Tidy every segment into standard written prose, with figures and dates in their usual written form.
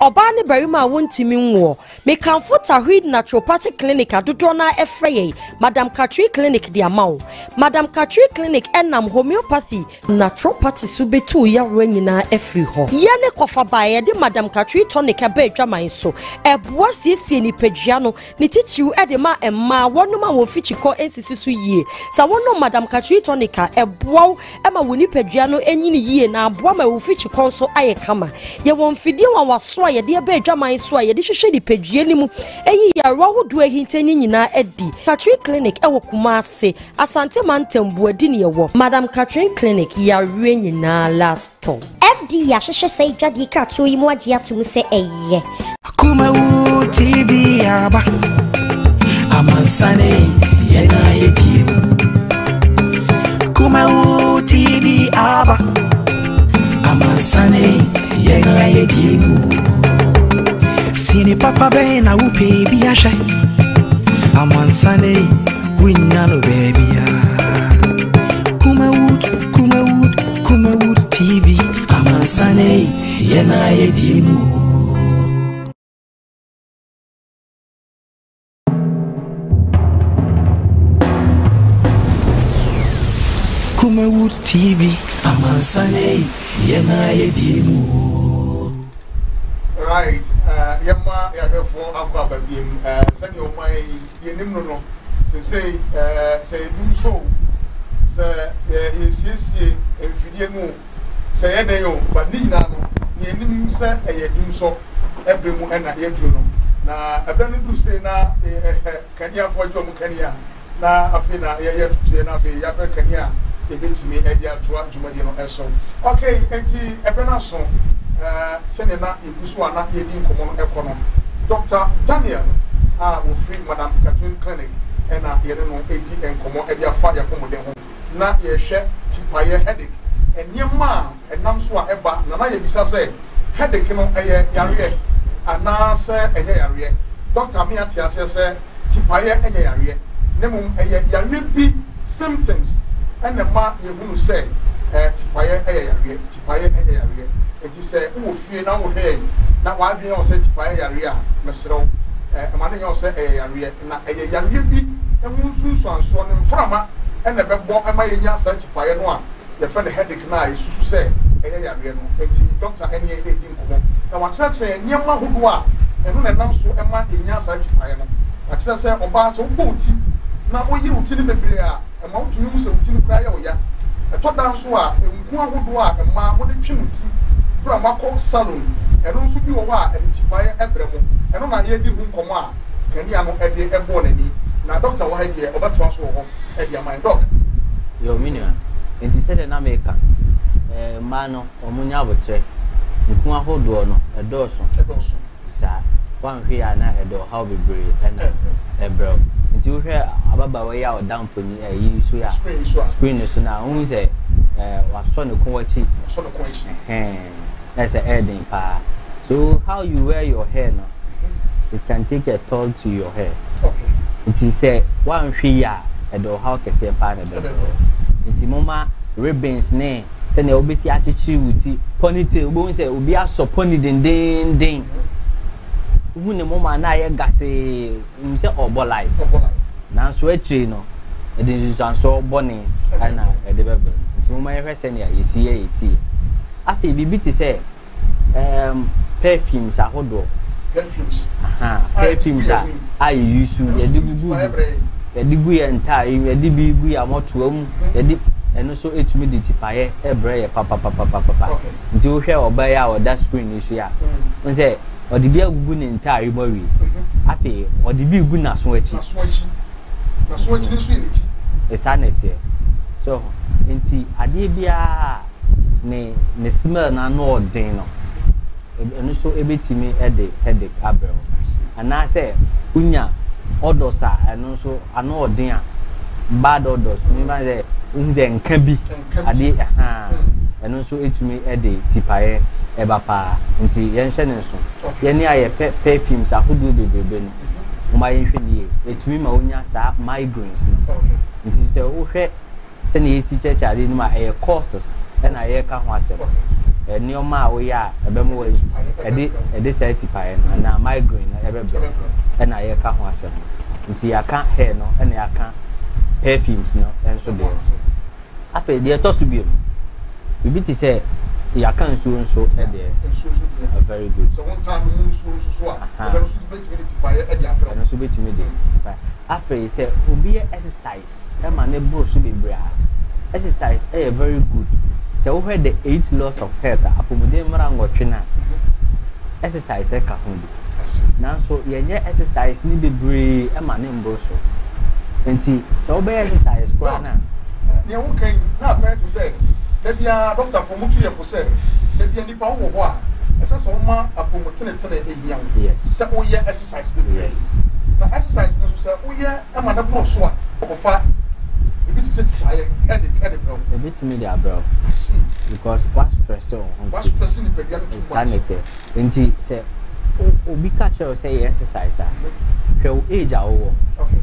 Ɔbaa ne barima a wontumi nwoɔ. Mekamfo Tawheed Naturopathic Clinic a dodoɔ no ara frɛ yɛn Madam Katri Clinic de ama wo. Madam Katri Clinic nam homeopathy, naturopathy so bɛtu wo yareɛ nyinaa afiri hɔ. Yɛne kɔfaba a yɛde Madam Katri Tonic ba adwaman so. Ɛboa siesie nipadua no, ne titiriw de ma mmaa, wɔnom a wɔn fikyikɔ nsisi so yie. Sɛ wonom Madam Katri Tonic a, ɛboa wo ma wo nipadua no nyini yie na aboa ma wo fikyikɔ nso ayɛ kama. Yɛwɔ mfidie nwanwaso a yɛde aba adwaman so a yɛde hwehwɛ nipadua no mu yi yarewa ahodoɔ ahinta no nyinaa adi. Katrin Clinic wɔ Kumasi, Asante Mantam, Buadi ne yɛwɔ. Madam Katrin Clinic, yareɛ nyinaa last stop. FDA ahwehwɛ saa adwadie kratoɔ yi mu agye atom sɛ ɛyɛ. Kumawu TV aba amansane yɛn ayɛ biem. Kumawu TV aba amansane yɛn ayɛ biem. Sini papa bɛn na wopɛ bi ahwɛ amansane wunya no baabi a. Kumawood, Kumawood, Kumawood TV amansane yɛn ayɛ biem. Kumawood TV amansane yɛn ayɛ die mu. Right, uh, yɛma yɛahwɛfoɔ akɔ aba biem uh, sɛdeɛ ɔman yi yɛnim no no sesei uh, sɛ yɛdum so sɛ yɛsiesie mfidie no Sɛ ɛyɛ dɛn o, but ne nyinaa no, nea yɛnim sɛ ɛyɛ dumsɔ ɛberɛ mu ɛna yɛaduru no. Na ɛberɛ no duru sei na kaneafoɔ gye wɔn kanea, na afei na yɛyɛ ntotoeɛ na afei yɛapɛ kanea a yɛbɛtumi de atoa dwumadie no so. Ok, enti ɛberɛ no aso, sɛdeɛ na yɛgu so a na yɛredi nkɔmmɔ no kɔ no, Doctor Daniel a ɔfiri Madam Catherine Clinic ɛna yɛne no redi nkɔmmɔ de afa yɛn apɔmuden ho. na yɛhwɛ tipaeɛ, headache, nneɛma a ɛnam so a ɛba, na na yɛbisa sɛ, headache no ɛyɛ yareɛ anaa sɛ ɛnyɛ yareɛ? Dɔkta me ate aseɛ sɛ tipaeɛ ɛnyɛ yareɛ, na mmom ɛyɛ yareɛ bi symptoms ɛna ɛma yɛhunu sɛ tipaeɛ ɛyɛ yareɛ, tipaeɛ ɛnyɛ yareɛ. Enti sɛ wowɔ fie na wohwɛ yɛn na w'adwene yɛ wo sɛ tipaeɛ yareɛ a, mesrɛ wo, ma no nyɛ wo sɛ ɛyɛ yareɛ. Na ɛyɛ yareɛ bi ho nsunsuansoɔ, ne mframa na ɛbɛbɔ ma yɛnya saa tipaeɛ no a yɛfrɛ no headache no a yɛsusu sɛ ɛyɛ yareɛ no. Enti dɔkta ne yɛn redi nkɔmmɔ na wakyerɛkyerɛ yɛn nneɛma ahodoɔ a ɛno na ɛnam so ma yɛnya saa tipaeɛ no. Wakyerɛ sɛ ɔbaa sɛ wobɔ wo ti na woyere wo ti no bebree a, ɛma wotumi hu sɛ wo ti no koraa yɛ wo ya. Ɛtɔ da nso a, nku ahodoɔ a mmaa mode twe mo ti berɛ a moakɔ salon, ɛno nso bi wɔ hɔ a ɛde tipaeɛ brɛ mo. Ɛno na yɛredi ho nkɔmmɔ a kanea no de bɔɔ n'ani. Na dɔkta wɔ ha yi deɛ, ɔbɛtoa so wɔ hɔ de ama yɛn. Dɔk. Yo, me nua, enti sɛdeɛ na meka no, eh, mmaa no, wɔn nya aboterɛ. Nku ahodoɔ no, ɛdɔɔso. Ɛdɔɔso. Saa. Woanhwɛ yie a na ɛde ɔhaw bebree na ɛbrɛ wo. Nti wohwɛ ababaawa yi a ɔda mfoni ɛyi so yi a, Screen yi so a. screen no so no a, wohu sɛ eh, wasɔ ne kɔn akyi. Wasɔ ne kɔn akyi. Ɛhɛn. Na ɛsɛ ɛyɛ den paa. So how you wear your hair no, it can take a toll to your hair. Okay. Nti sɛ woanhwɛ yie a, ɛde ɔhaw kɛseɛ paa na ɛbɛbrɛ wo. Nti momma ribbons ne sɛnea wobɛsi akyekyere wo ti, ponytail, wobɛhu sɛ obi asɔ pony dendeenden. Wohu ne moma na ayɛ gasee, wonim sɛ ɔrebɔ life. Nanso akyire no, ɛde nsunsuansoɔ bɔne na ɛde bɛbrɛ no. Nti momma yɛhwɛ sɛnea yɛsi yɛ yɛ ti. Afei biribi te sɛ um, perfumes ahodoɔ. Perfumes. Aha, perfumes a a yɛ use yɛde gugu yɛde gu yɛn ntaare mu, yɛde bi gu yɛn amɔtoa mu, yɛde ɛno nso etumi de tipaeɛ ɛbrɛ yɛ papapapapapa. Nti wohwɛ ɔbaa yi a ɔda screen yi so yi a, n sɛ ɔde bi agugu ne ntaare mu awie. Afei ɔde bi gu n'aso akyi. N'aso akyi. N'aso akyi no nso yɛ ne ti. Saa na ɛteɛ. So nti adeɛ biara ne ne smell no ano ɔden no, ɛno nso ɛbɛtumi de headache abrɛ wo. Anaasɛ wonya odours a ɛno nso ano ɔden a, bad odours, mefa no sɛ wohu sɛ nka bi, adeɛ ahaa, ɛno nso ɛtumi de tipaeɛ ɛba paa. Nti yɛnhyɛ no nso. Yɛne a yɛpɛ perfumes ahodoɔ bebrebe no, momma yɛnhwɛ no yie. Ɛtumi ma wonya saa migraines no. Nti sɛ wohwɛ sɛnea yɛsi kyerɛkyerɛ ade no mu a, ɛyɛ courses na yɛreka ho asɛm. Nneɛma a woyɛ a ɛbɛma wo ɛde ɛde saa tipaeɛ no anaa migraine no ɛbɛbrɛ ɛna yɛka ho asɛm no. Nti yɛaka hair no ɛna yɛaka perfumes no nso deɛ. Afei deɛ ɛtɔ so bio, biribi te sɛ yɛaka nsuo nso deɛ. Nsuo nso deɛ. Very good. Sɛ wontaa nom nsuo nso so a, ɛno nso bɛtumi de tipaeɛ de abrɛ wo. Ɛno nso bɛtumi de tipaeɛ. Afei sɛ obi yɛ exercise ma no boro so bebree a, exercise yɛ very good. Sɛ wohwɛ the eight laws of health a, apɔmuden mmara nwɔtwe no a, exercise ka ho bi. Nanso yɛnyɛ exercise no bebree ma no mboro so. Nti sɛ wobɛyɛ exercise koraa no a. Nea woka yi, na akɔyɛ te sɛ da biara dɔktafo motu yɛ fo sɛ da biara nipa wowɔ hɔ a, ɛsɛ sɛ woma apɔmutenetene hia wo sɛ woyɛ exercise bebree. Na exercise no nso sɛ woyɛ ma no boro so a, ɔkɔfa biribi te sɛ tipaeɛ de de brɛ wo. Ebetumi de abrɛ wo. I see. Because wa stress wo ho. Wa stress nipadua no too much. Saa na ɛteɛ. Nti sɛ obi ka kyerɛ wo sɛ yɛ exercise a, hwɛ wo age a wowɔ. Okay.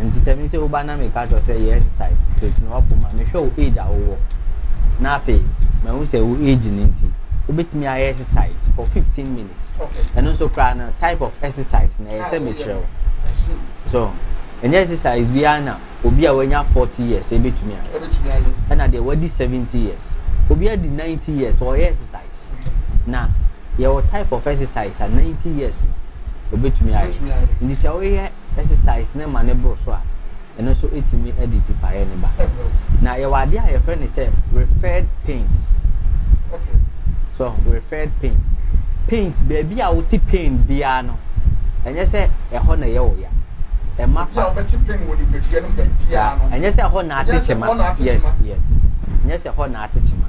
Nti sɛ me sɛ woba na meka kyerɛ wo sɛ yɛ exercise tete na wapɔ mu a, mehwɛ wo age a wowɔ. Na afei mahu sɛ wo age no nti wobɛtumi ayɛ exercise for 15 minutes. Okay. Ɛno nso koraa no type of exercise na ɛyɛ sɛ mekyerɛ wo. So ɛnyɛ exercise biara na obi a wanya 40 years ebetumi ayɛ. Ɛna deɛ wadi 70 years. Obi adi 90 years ɔyɛ exercise. Na yɛwɔ type of exercise a 90 years no obetumi ayɛ. Nti sɛ woyɛ exercise no ma ne boro so a, ɛno nso etumi de tipaeɛ no ba. Na yɛwɔ adeɛ a yɛfrɛ no sɛ referred pains. So referred pains. Pains, baabi a wote pain biara no, ɛnyɛ sɛ ɛhɔ na ɛyɛ wo ya. Ɛma pa. Baabi a wobɛte pain wɔ nipadua no baabiara no. Ɛnyɛ sɛ ɛhɔ na ate kyema. Yes, yes. Ɛnyɛ sɛ ɛhɔ na ate kyema.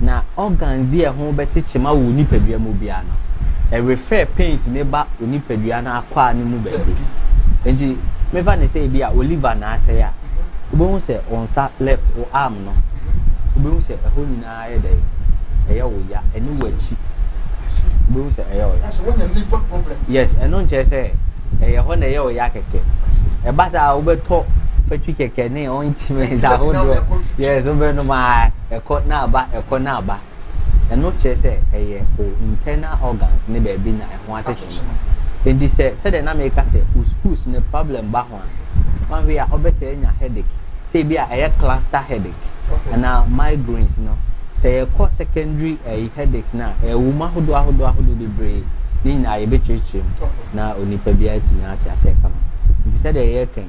Na organs bi a ɛho bɛte kyema wɔ wo nipadua mu biara no, ɛrefer pains no ba wo nipadua no akwaa no mu baabi. Nti mefa no sɛ ebi a wo liver na asɛe a, wobɛhu sɛ wo nsa left, wo arm no, wobɛhu sɛ ɛhɔ nyinaa ayɛ dɛn, ɛyɛ wo ya, ɛne w'akyi. Wobɛhu sɛ ɛyɛ wo ya. Sɛ woanya liver problem. Yes, ɛno nkyerɛ sɛ ɛyɛ hɔ na ɛyɛ wo ya kɛkɛ. Ɛba saa wobɛtɔ fatwi kɛkɛ ne ointment ahodoɔ. Yes, wobɛnom a ɛkɔ na aba, ɛkɔ na aba. Ɛno kyerɛ sɛ ɛyɛ wo internal organs ne baabi na ɛho akyekye no. Enti sɛ sɛdeɛ na meka sɛ wo schools no problem ba ho a, wanhwɛ a wobɛtaa anya headache. Sɛ ebi a ɛyɛ cluster headache anaa migraines no. Sɛ yɛkɔ secondary ɛyi headaches no a, ɛwɔ mu ahodoɔ ahodoɔ ahodoɔ bebree. Ne nyinaa yɛbɛkyerɛkyerɛ mu na onipa biara atumi ate aseɛ kama. Nti sɛdeɛ yɛreka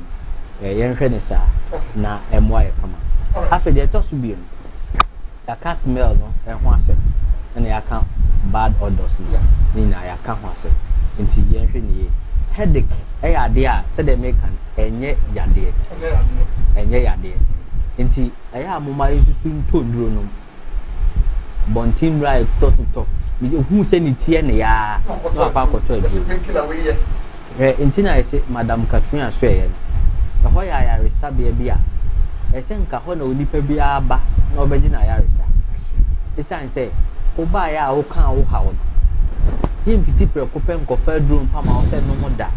yi, yɛnhwɛ no saa na ɛmmoa yɛ kama. Afei deɛ ɛtɔ so bio no, Yɛaka smell no ho asɛm ɛna yɛaka bad odours no ne nyinaa yɛaka ho asɛm nti yɛnhwɛ no yie. Headache ɛyɛ adeɛ a sɛdeɛ meka no ɛnyɛ yadeɛ ɛnyɛ yadeɛ nti ɛyɛ a moma yɛnsusu ntɔ nnuro nom bɔnten nnuro a yɛtotɔtotɔ hu sɛ ne ti yɛ ne yaa na wakɔ akɔtɔ aduro. Hwɛ, enti na yɛse Madam Katrina soɛeɛ no, ɛhɔ yɛ ayaresabea bi a ɛsɛ nka hɔ na onipa biara ba na ɔbɛgye n'ayaresa. Esiane sɛ wobaeɛ a wokaa wo haw no, yɛmfiti prɛko pɛ nkɔfa aduro mfa ma wo sɛ nom da.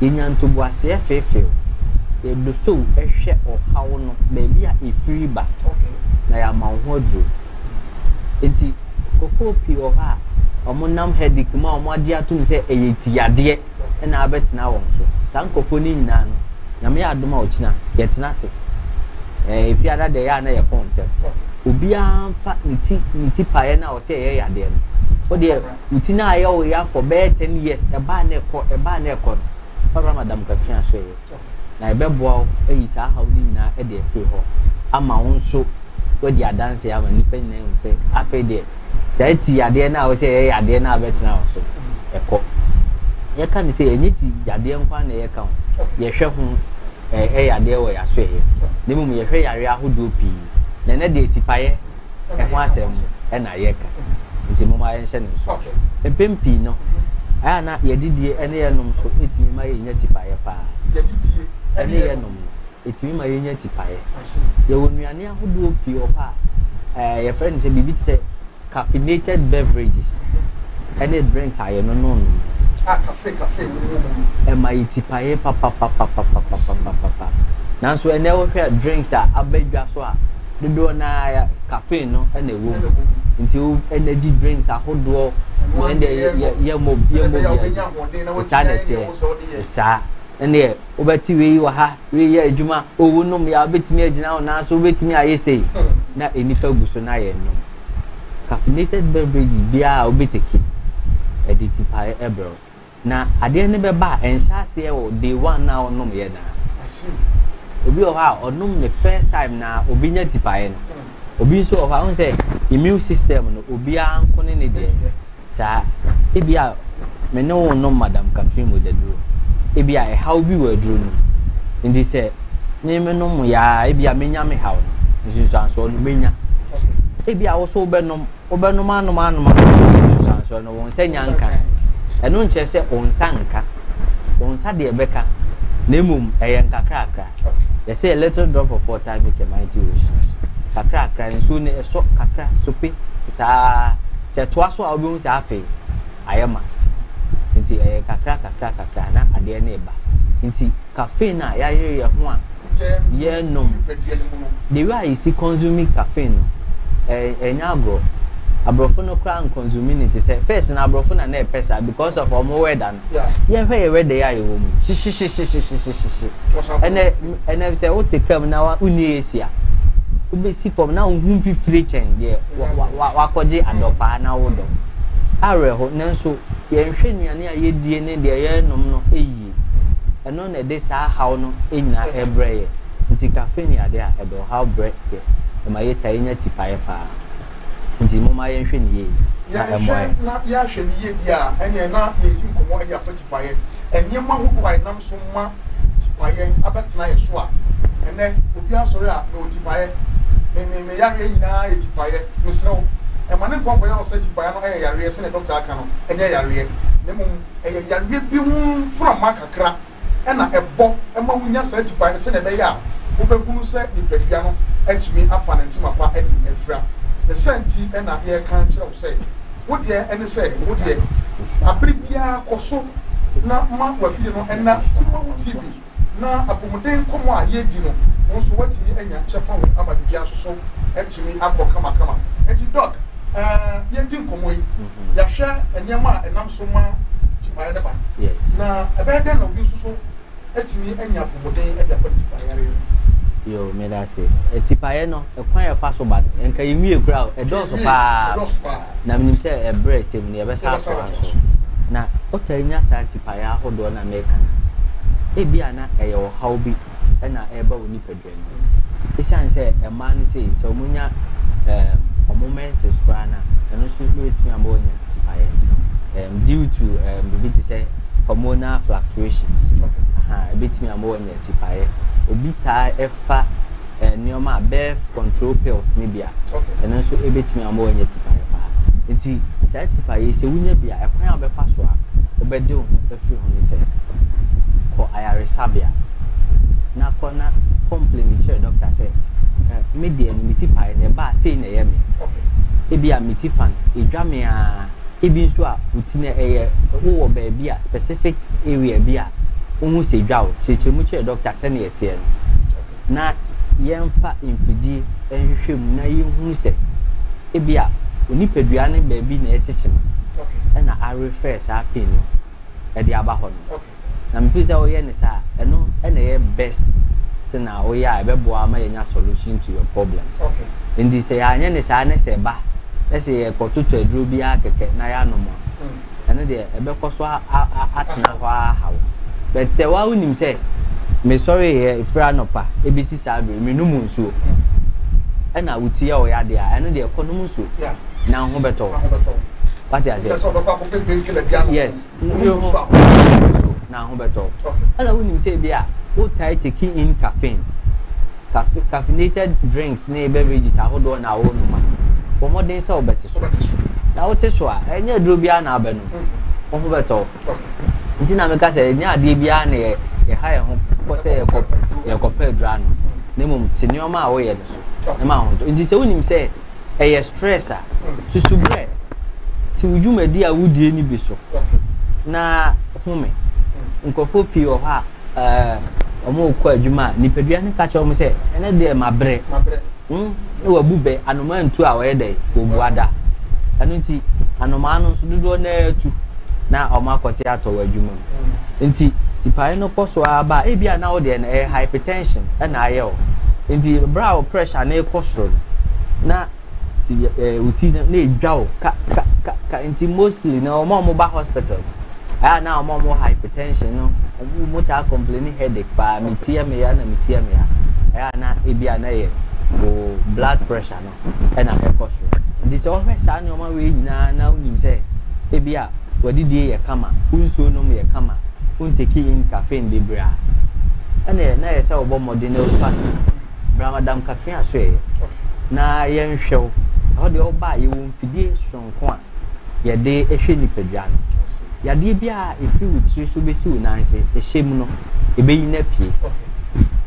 Yɛnya ntoboaseɛ feefew, yɛdosow hwɛ ɔhaw no baabi a ɛfiri ba na yɛama wo ho aduro. Enti nkurɔfoɔ pii wɔ hɔ a wɔnam headache mu a wɔagye atom sɛ ɛyɛ ti yadeɛ na abɛtena wɔn so. Saa nkurɔfoɔ no nyinaa no, Nyame yɛ adom a ɔkyena yɛtena ase. Ɛɛ efiada deɛ ɛyɛ a na yɛpɔn ntɛm. Obiara mfa ne ti ne ti paeɛ no a ɔsɛ ɛyɛ yadeɛ no. Wo deɛ wo ti no a ɛyɛ wo ya for bɛyɛ ten years ɛbaa na ɛkɔ ɛbaa na ɛkɔ no, fa bra Madam Katrina so ɛyɛ. na ɛbɛboa wo ayi saa haw no nyinaa de afiri hɔ ama wo nso woadi adanse ama nnipa nyinaa ahu sɛ afei deɛ saa ti yadeɛ no a wosɛ ɛyɛ yadeɛ no a bɛtena wo so ɛkɔ. Yɛka no sɛ ɛnyɛ ti yadeɛ nko ara na yɛka ho, yɛhwɛ ho ɛyɛ yadeɛ wɔ yɛaso ɛyɛ, na mmom yɛhwɛ yareɛ ahodoɔ pii, na ɛnɛ deɛ tipaeɛ ɛho asɛm na yɛka nti momma yɛnhyɛ no nso. Mpɛn pii no, ɛyɛ a na yɛdidie ne yɛnom nso tumi ma yɛnya tipaeɛ paa. Yɛdidie ne yɛnom no, ɛtumi ma yɛnya tipaeɛ. Yɛwɔ nnuane ahodoɔ pii wɔ hɔ a yɛfrɛ no sɛ biribi te sɛ caffeinated beverages ɛne drinks a yɛnonom no. A cafe cafe wɔ mu no. Ɛma yɛ tipaeɛ papapapapapapapa. Nanso ɛnɛ wohwɛ drinks a aba dwa so a. Dodoɔ no ara caffeine no na ɛwɔ mu. Nti wo energy drinks ahodoɔ ɛnna yɛ yɛ mo yɛ mo bi saa na ɛteɛ saa ɛnna wobɛte wei wɔ ha wei yɛ adwuma owu nom yɛ a wobɛtumi agyina wo nan so wobɛtumi ayɛ sei na nnipa gu so na yɛ nom caffeinated beverage biara a wobɛteki ɛde tipaeɛ ɛbrɛ wo. Na adeɛ no bɛba a, ɛnhyɛ aseɛ wɔ day one no a ɔnom yɛ no ara. Obi wɔ hɔ a ɔnom ne first time na obi nya tipaeɛ no. Obi nso wɔ hɔ a, wohu sɛ immune system no obiara nko ne ne deɛ. Saa ebi a me ne wo nom Madam Catherine mogyaduro. Ebi a ɛhaw bi wɔ aduro no mu. Nti sɛ me me nom yɛ a ebi a menya me haw no nsunsuansoɔ no menya. Ebi a wo so wobɛnom Wobɛnom anom anom anom nsunsuansoɔ no, wo nsa nya nka. Ɛno nkyerɛ sɛ wo nsa nka. Wo nsa deɛ ɛbɛka, na mmom ɛyɛ nkakrakra. Yɛsɛ a little drop of water make a mighty ocean. Kakrakra, nsuo no ɛsɔ kakra, sope, saa. Sɛ ɛtoa so a wobɛhu sɛ afei ayɛ ma. Nti ɛyɛ kakra kakra kakra na adeɛ no reba. Nti caffeine a yɛayere yɛn ho a yɛnom, the way a yɛsi consume caffeine no, ɛnyɛ agorɔ. Aborɔfo no koraa nconsume no te sɛ, first no aborɔfo na na ɛpɛ saa because of wɔn weather no. Yɛnhwɛ yɛ weather yi a yɛwɔ mu yi, hyehyehyehyehyehye. Ɛnɛ, ɛnɛ sɛ wote kaa mu na wonni AC a, wobɛsi fam na wo ho mfifire kyɛn deɛ wakɔgye adɔpaa na wodɔ. Awerɛho, nanso yɛnhwɛ nnuane a yɛdie ne deɛ yɛnom no yie. Ɛno na ɛde saa haw no nyinaa rebrɛ yɛn. Nti caffeine yɛ adeɛ a ɛde ɔhaw brɛ yɛn. Ɛma yɛtaa nya tipaeɛ paa. Nti momma yɛnhwɛ no yie na ɛmmoa yɛn. Yɛnhwɛ na yɛahwɛ no yie deɛ a, ɛnneɛ na yɛredi nkɔmmɔ de afa tipaeɛ. Nneɛma ahodoɔ a ɛnam so ma tipaeɛ abɛtena yɛn so a, ɛnnɛ obiara sɔre a, mewɔ tipaeɛ, me, me, me yareɛ nyinaa yɛ tipaeɛ. Mesrɛ wo, mma no nkɔ nkɔyɛ wo sɛ tipaeɛ no yɛ yareɛ sɛdeɛ dɔkta aka no, ɛnyɛ yareɛ, na mmom ɛyɛ yareɛ bi ho mframa kakra na ɛbɔ ma wunya saa tipae no sɛnea ɛbɛyɛ a wobɛhunu sɛ nipadua no atumi afa ne ntoma pa adi afira. Ne saa nti na yɛreka akyerɛ wo sɛ, wo deɛ ne sɛ wo deɛ, bere biara kɔ so na ma w'afidie no nna Kumawu TV na apɔmuden nkɔmmɔ a yɛredi no, wo nso woatumi anya kyɛfa wom ama biribiara nso so atumi akɔ kamakama. Enti Doc, yɛredi nkɔmmɔ yi, yɛahwɛ nneɛma a ɛnam so ma tipaeɛ no ba. Na ɛbɛyɛ dɛn na obi nso so atumi anya apɔmuden de afa ne tipaeɛ yareɛ no? Yo, meda ase. Tipaeɛ no, ɛkwan a ɛfa so ba no, nka yɛnwie koraa o, ɛdɔɔso paa. Na menim sɛ ɛberɛ a ɛsɛ mu no, yɛbɛsan atoa so. Na wotaa nya saa tipaeɛ ahodoɔ no a mereka no a, ebia na ɛyɛ ɔhaw bi na ɛreba wo nipadua no mu. Esiane sɛ mmaa no sei, sɛ wɔnya ɛɛm wɔn menses koraa no a, ɛno nso bɛtumi ama wɔanya tipaeɛ. Ɛɛm due to ɛɛm biribi te sɛ hormonal fluctuations. Aha, ɛbɛtumi ama wɔanya tipaeɛ. Obi taa ɛfa ɛɛ nneɛma a birth control pills no bi a, ɛno nso ɛbɛtumi ama wɔanya tipaeɛ paa. Nti saa tipaeɛ yi, sɛ wonya bi a, ɛkwan a wobɛfa so a wobɛde wo ho afiri ho ne sɛ, kɔ ayaresabea na kɔ na complain kyerɛ doctor sɛ, eh, me deɛ no me ti pae na ɛba a sei na ɛyɛ me. Ebi a me ti fa no, edwa me ara. Ebi nso a wo ti no ɛyɛ wowɔ baabi a specific area bi a wohu sɛ edwa wo. Kyerɛkyerɛ mu kyerɛ doctor sɛnea ɛteɛ no na yɛmfa mfidie nhwehwɛ mu na yɛnhunu sɛ ebi a onipadua no baabi na ɛte kyema ɛna arefer saa pain no de aba hɔ no. Na me feel sɛ woyɛ no saa a, ɛno na ɛyɛ best thing a woyɛ a ɛbɛboa ama yɛanya solution to your problem. Nti sɛ yɛanyɛ no saa na sɛ ɛba na sɛ yɛkɔtotɔ aduro bi ara kɛkɛ na yɛanom a, ɛno deɛ ɛbɛkɔ so atena hɔ ara ha wo. But sɛ woa wonim sɛ mesɔreeɛ ɛfiri anɔpa ɛbɛsi saa bere menom nsuo ɛna wo ti yɛ wo yadeɛ a, ɛno deɛ kɔnom nsuo na wo ho bɛtɔ wo. Wate aseɛ? Yes. Wo ho na ho bɛtɔ wo. Ɛna wonim sɛ ebi a wotae take in caffeine, caffeinated drinks ne beverages ahodoɔ na wonom a, bɔ mmɔden sɛ wobɛte so. Na wote so a, ɛnyɛ aduro biara na abɛnom. Wo ho bɛtɔ wo. Nti na meka sɛ ɛnyɛ adeɛ biara na yɛha yɛn ho kɔ sɛ yɛkɔpɛ aduro anom. Na mmom te nneɛma a woyɛ no so na ma ho ntɔ. Nti sɛ wonim sɛ ɛyɛ stress a, susu berɛ, te wo dwumadi a wodie no bi so na home. Nkurɔfoɔ pii wɔ hɔ a, wɔrekɔ adwuma a, nipadua no ka kyerɛ wɔn sɛ, ɛnɛ deɛ mabrɛ. Hmm, na wabu bɛ, anomaa ntu a ɔyɛ dɛ, ɔbu ada. Ɛno nti, anomaa no nso dodoɔ no ara tu na wɔn akɔte atɔ wɔ adwuma mu. Nti, tipaeɛ no kɔ so ara ba a, ebi a na wo deɛ no ɛyɛ hypertension ɛna ayɛ wo. Nti, berɛ a wo pressure no rekɔ soro no, na ti ɛɛ wo ti no na edwa wo ka ka ka ka. Nti mostly no, wɔn a wɔba hospital no, ɛyɛ a na wɔn a wɔwɔ hypertension no, wɔn taa complain headache paa, me ti yɛ me ya na me ti yɛ me ya. Ɛyɛ a na ebi a na ɛyɛ wo blood pressure no ɛna ɛkɔ soro. Nti sɛ wohwɛ saa nneɛma wei nyinaa na wonim sɛ ebi a w'adidie yɛ kama, wo nsuo nom yɛ kama, wo ntake in caffeine bebree a, ɛna na ɛyɛ sɛ wobɔ mmɔden na wotu anamɔn. Bra Madam Katrina Asoɛeɛ na yɛnhwɛ wo. Ɛhɔ deɛ woba a yɛwɔ mfidie soronko a yɛde hwɛ nipadua no. Yadeɛ biara a ɛfiri wo tiri so bɛsi wo nan ase, ɛhyɛ mu no, ɛbɛyi no apue.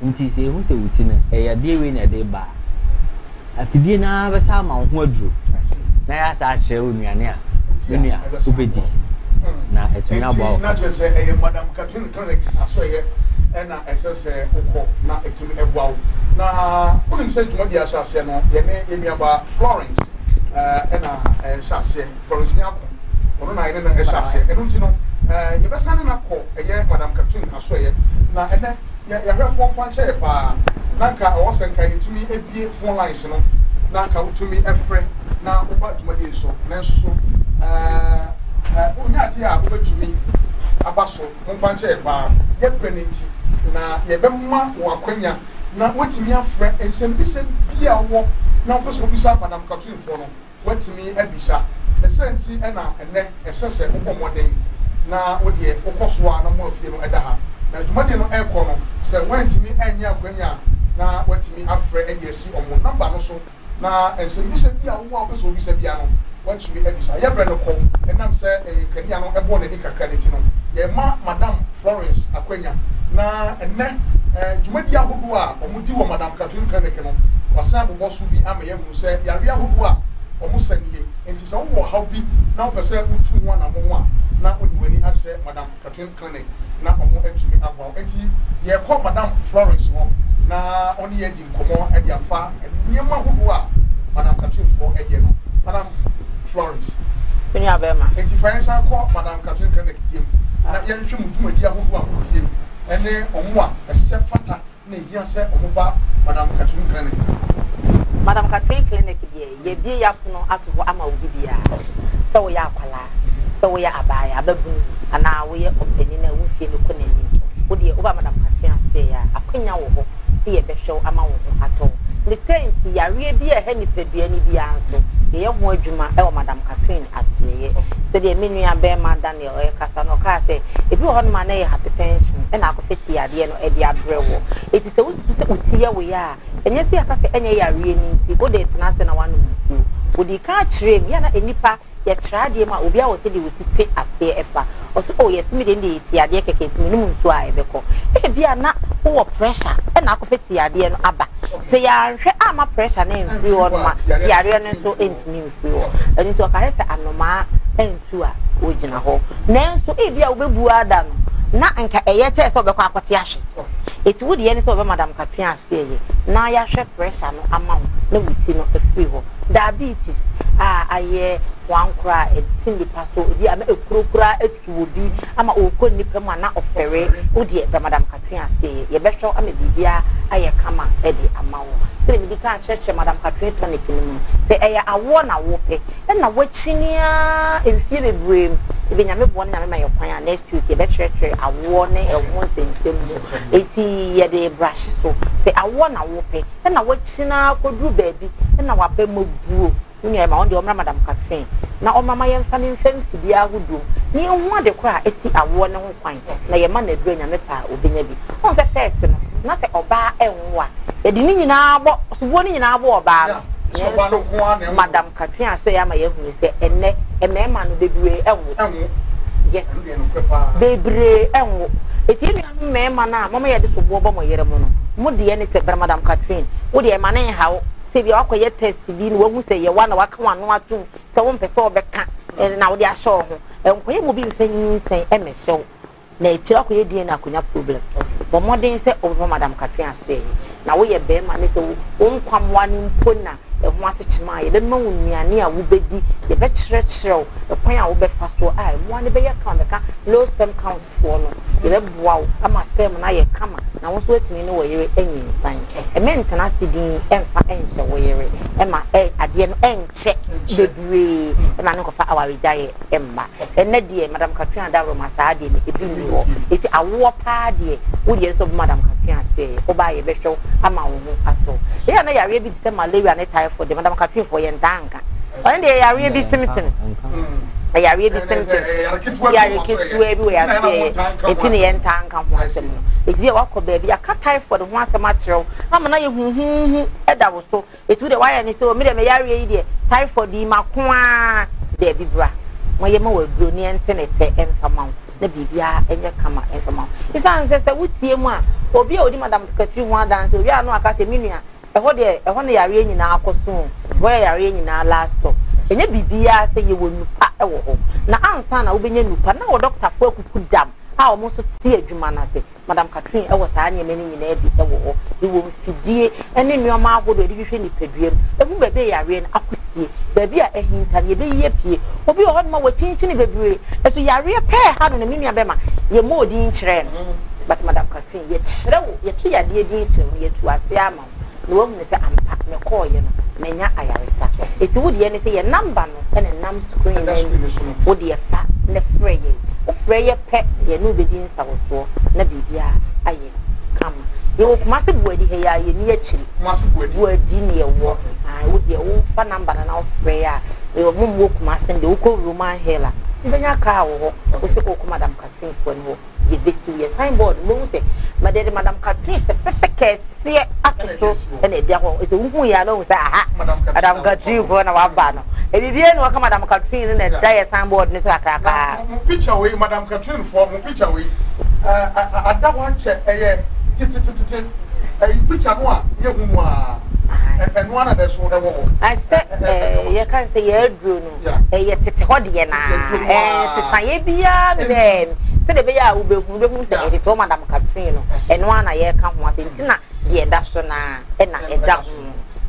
Nti sɛ yɛhu sɛ wo ti no, ɛyɛ yadeɛ wei na ɛde reba a, afidie no ara bɛsa ama wo ho aduro na yɛasa akyerɛ wo nnuane a wo nua wobɛdi na atumi aboa wo na kyerɛ sɛ ɛyɛ Madam Catherine Clinic asoɛyɛ ɛna ɛsɛ sɛ wokɔ na ɛtumi ɛboa wo. Na wonim sɛ dwumadi ahyɛ aseɛ no yɛne yɛn nuabaa Florence ɛna ɛhyɛ aseɛ, Florence Nyarko, ɔno na yɛne no ɛhyɛ aseɛ. Ɛno nti no yɛbɛsan ne no akɔ ɛyɛ Madam Catherine asoɛeɛ. Na ɛnɛ yɛ yɛahwɛfoɔ mfa nkyɛ yɛ paa, na nka ɛwɔ sɛ nka yɛtumi abue phone lines no na nka wotumi frɛ na woba dwumadie yi so. Nanso so wonya adeɛ a wobɛtumi aba so, momfa nkyɛ yɛ paa. Yɛ berɛ no nti na yɛbɛma wo akwanya na woatumi afrɛ nsɛmbisa bi a wowɔ na wopɛ sɛ wobisa Madam Catherine-foɔ no, woatumi abisa. Ne saa nti na ɛnnɛ ɛsɛ sɛ wobɔ mmɔden na wo deɛ wokɔ so ara na mo afie no da ha. Na dwumadie no rekɔ no, sɛ woantumi annya akwanya a, na woatumi afrɛ de asi wɔn nɔmba no so Na nsɛmmisa bi a wowɔ a wopɛ sɛ wobisa biara no, woatumi abisa. Yɛn berɛ no kɔ. Ɛnam sɛ kanea no bɔɔ n'ani kakra no nti no, yɛrema Madam Florence akwanya. Na ɛnnɛ, dwumadi ahodoɔ a wɔdi wɔ Madam Catherine Clinic no, wɔasan abobɔ so bi ama yɛahunu sɛ yareɛ ahodoɔ a wɔsa nie. Enti sɛ wowɔ ɔhaw bi na wopɛ sɛ wotu ho anammɔn a, na wode w'ani akyerɛ Madam Catherine Clinic na wɔatumi aboa wo. Enti yɛrekɔ Madam Florence hɔ na ɔne yɛn adi nkɔmmɔ de afa nneɛma ahodoɔ a Madam Catherine foɔ yɛ no. Madam Florence. Me nua bɛrima. Enti fa yɛn nsan kɔ Madam Catherine Clinic biom na yɛnhwɛ mo dwumadi ahodoɔ a modie ne wɔn a ɛsɛ fata na ɛhia sɛ wɔba Madam Catherine Clinic. Madam Catherine Clinic deɛ yɛabue yɛapono ato hɔ ama obi biara. Sɛ woyɛ akwadaa, sɛ woyɛ abaayewa, ababunu anaa woyɛ ɔpanin a wo mfie no kɔ n'anim, wo deɛ woba Madam Catherine asoɛeɛ a, akwanya wɔ hɔ sɛ yɛbɛhwɛ wo ama wo ho atɔ wo. Ne saa nti, yareɛ bi a ɛha nipadua no biara nso, yɛyɛ ho adwuma wɔ Madam Catherine asoɛeɛ. Sɛdeɛ me nua barima Daniel rekasa no, ɔkaa sɛ, ebi wɔ hɔnom a na ɛyɛ hypertension na akɔfa ti yadeɛ no de abrɛ woɔ. Enti sɛ wosusu sɛ wo ti yɛ wo ya a, ɛnyɛ sɛ yɛaka sɛ ɛnyɛ yareɛ no nti wode retena ase na woanom nsuo. Wɔdii kan kyerɛɛ mu, yɛ a na nnipa Yɛkyerɛ adeɛ mu a, obiara wɔ sɛdeɛ ɔsi te aseɛ fa. Ɔse oh yɛse me deɛ ndeɛ yɛ ti adeɛ kɛkɛ nti menom nsuo a ɛbɛkɔ. Ebia na wowɔ pressure ɛna akɔfa ti adeɛ no aba. Sɛ yɛanhwɛ amma pressure no amfiri hɔ nom a, ti adeɛ no nso ntumi mfiri hɔ. Ɛno nti ɔkaeɛ sɛ anomaa antu a ɔgyina hɔ. Nanso ebia wobɛbu ara da no na nka ɛyɛ kyɛɛ sɛ wobɛkɔ akɔte ahwe. Eti wo deɛ ne sɛ wɔbɛma Madam Katrin asoɛeɛ na yɛahwɛ pressure no ama wo na wo ti no afiri hɔ. Diabetes a ayɛ koankora a ɛte nnipa so, ebi ama ekuro koraa atu obi ama ɔrekɔ nnipa mu a na ɔfɛre. Wo deɛ bra Madam Katrin asoɛeɛ, yɛbɛhwɛ wo ama biribiara ayɛ kama de ama wo. Sɛdeɛ medi kan akyerɛkyerɛ Madam Katrin tonic no mu no, sɛ ɛyɛ awoɔ na wopɛ na woakyini ara mfeɛ bebree mu, ebi Nyame boa na Nyame ma yɛ kwan a next week yɛbɛkyerɛkyerɛ awoɔ ne ɛho nsɛnsɛm mu. Enti yɛde brahye so, sɛ awoɔ na wopɛ na wakyini ara kɔduru baabi na waba mu abuo. Wo nua Emma, ɔno deɛ ɔmmra Madam Catherine na ɔmmra ma yɛmfa no mfa mfidie ahodoɔ mu na yɛnhu ade korɔ a ɛsi awoɔ no ho kwan na yɛma no aduro a Nyame pɛ a ɔbɛnya bi. Wohu sɛ first no, na sɛ ɔbaa nwo a, yɛde ne nyinaa bɔ, soboɔ no nyinaa bɔ ɔbaa no. Nanso Madam Catherine asɔe ama yɛahunu sɛ ɛnnɛ mmarima no bebree nwo. Yes, bebree nwo. Enti yɛn nuanom mmarima no a moma yɛde soboɔ bɔ mo yere mo no, mo deɛ ne sɛ bra Madam Catherine, wo deɛ mma no nha wo sɛ ebia woakɔyɛ test bi na woahu sɛ yɛwa na woaka w'ano atom sɛ wompɛ sɛ ɔbɛka na wode ahyɛ wo ho. Nkɔyɛ ma obi mfa nyinsɛn mmɛhyɛ wo na akyire akɔyɛ DNA akɔnya problem. Bɔ mmɔden sɛ wobɛba Madam Catherine asoɛeɛ. Na woyɛ barima ne sɛ wo nkwammoa no mpo na ɛho atekyem a, yɛbɛma wo nnuane a wobɛdi, yɛbɛkyerɛkyerɛ wo ɛkwan a wobɛfa so a mmoa no bɛyɛ kama. Mɛka low sperm count foɔ no, yɛbɛboa wo ama sperm no ayɛ kama na wo nso woatumi ne wo yere anyinsan. Ɛmɛ ntena ase din ɛmfa ɛnhyɛ wo yere ɛma adeɛ no ɛnkyɛ bebree ɛma no nkɔfa awaregyaeɛ mma. Ɛnnɛ deɛ Madam Katrina Dawuroma saa deɛ no ebi nni hɔ. Eti awoɔ paa deɛ wo deɛ sɛ Madam Katrina soɛɛ wobaa yɛbɛhwɛ wo ama wo ho atɔ wo. Eya na yareɛ bi te sɛ malaria ne typhoid deɛ Madam Katrina foɔ yɛntaa nka. Ɔno deɛ yareɛ bi symptoms. Yareɛ bi symptoms. Yare ketewa bi wɔ yaseɛ eti ne yɛntaa nka ho asɛm no. Eti bi a wakɔ baabi aka typhoid ho asɛm akyerɛ wo ama na yɛ huhuuhu ɛda wo so. Eti wo deɛ wayɛ ne sɛ o me deɛ me yareɛ yi deɛ typhoid yi mako ara daabi bra ma yɛma wo aduro ne ɛnte ne tɛ ɛmfa ma wo na biribiara ɛnyɛ kama ɛmfa ma wo ɛsiane sɛ sɛ wotie mu a obi a odi madam Katri ho adanse owie a no aka sɛ me nua ɛhɔ deɛ ɛhɔ na yareɛ nyinaa kɔ so o nti hɔ yɛ yareɛ nyinaa last stop ɛnyɛ biribiara sɛ yɛwɔ nupa ɛwɔ hɔ na ansa na wobɛnya nupa na wɔ dɔktafoɔ akuku dam a wɔn nso te adwuma no ase Madam Catherine wɔ saa nneɛma no nyinaa bi wɔ hɔ. Yɛwɔ mfidie ne nneɛma ahodoɔ a yɛde hwehwɛ nipadua mu, ɛhu baabi a yareɛ no akɔsie, baabi a ahinta no, yɛbɛyi apue. Obi wɔ hɔnom a wakyinkyini bebree, nso yareɛ pɛɛ ha no na me nua bɛma yɛmmɔɔ din nkyerɛɛ no. But Madam Catherine, yɛkyerɛ wo, yɛto yadeɛ din kyerɛ wo na yɛtu aseɛ ama wo na woahunu sɛ ampa mekɔeɛ no manya ayaresa. Enti wo deɛ ne sɛ yɛn number no na ɛnam screen no anim, wo deɛ fa na frɛ yɛn. Wofrɛ yɛ pɛ, yɛne wo bɛdi nsawɔsoɔ na biribiara ayɛ kama. Yɛwɔ Kumasi Buadi ha yi ara, yɛnni akyiri. Kumasi Buadi. Buadi na yɛwɔ. Ae, wo deɛ wofa number no na wofrɛ yɛ a, yɛwɔ mo wɔ Kumasi no deɛ wokɔ Roman Hill a, wobɛnya kaa wɔ hɔ. Wo sɛ wokɔ Madam Catherine foɔ no hɔ. Yɛbɛsiw yɛ sign board no, wobɛhu sɛ mede de Madam Catherine fɛfɛfɛ kɛseɛ ato so na ɛda hɔ. Sɛ wohu yɛ a na wohu sɛ aha, Madam Catherine foɔ na waba no. Biribiara ni wɔka Madam Catherine no na ɛda yɛ sign board no so kakrakaa. Mo picture wei, Madam Catherine foɔ, mo picture wei, ada hɔ akyɛ, ɛyɛ tetetetete, ɛyi picture no a yɛhu no a, ɛno ara na ɛso ɛwɔ hɔ. Sɛ yɛka sɛ yɛaduro no. Ɛyɛ tete hɔ deɛ na nsesaeɛ biara mmɛɛ mu sɛdeɛ ɛbɛyɛ a wobɛhu wobɛhu sɛ ɛyɛ tete hɔ Madam Catherine no ɛno ara na yɛreka ho asɛm nti na deɛ ɛda so no ara ɛna ɛda ho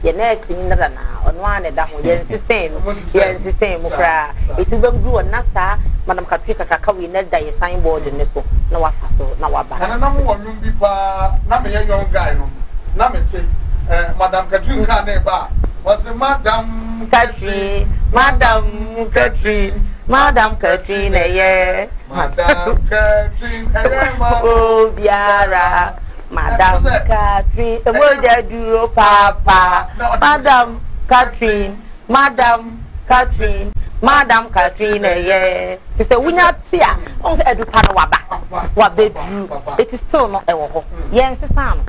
yɛ nɛɛse ni dada na ɔno ara na ɛda ho yɛnsesɛn mu yɛnsesɛn mu koraa ɛti wobɛduru hɔ na saa Madam Catherine kakraka wei na ɛda yɛ sign board no so na wafa so na waba. Kane na mowɔ nnwom bi paa na meyɛ young guy no na mete eh, Madam Catherine kaa ne ba a Ɔse madam Catherine, madam Catherine, madam Catherine ɛyɛ. Madam Catherine ɛyɛ ma obiara. Madam Catherine emogya duro papa. Madam Catherine, madam Catherine, madam Catherine ɛyɛ. Te sɛ wunya te a, ɔn sɛ adupa no waba, wabɛduru. Eti still no ɛwɔ hɔ. Yɛn sesa no.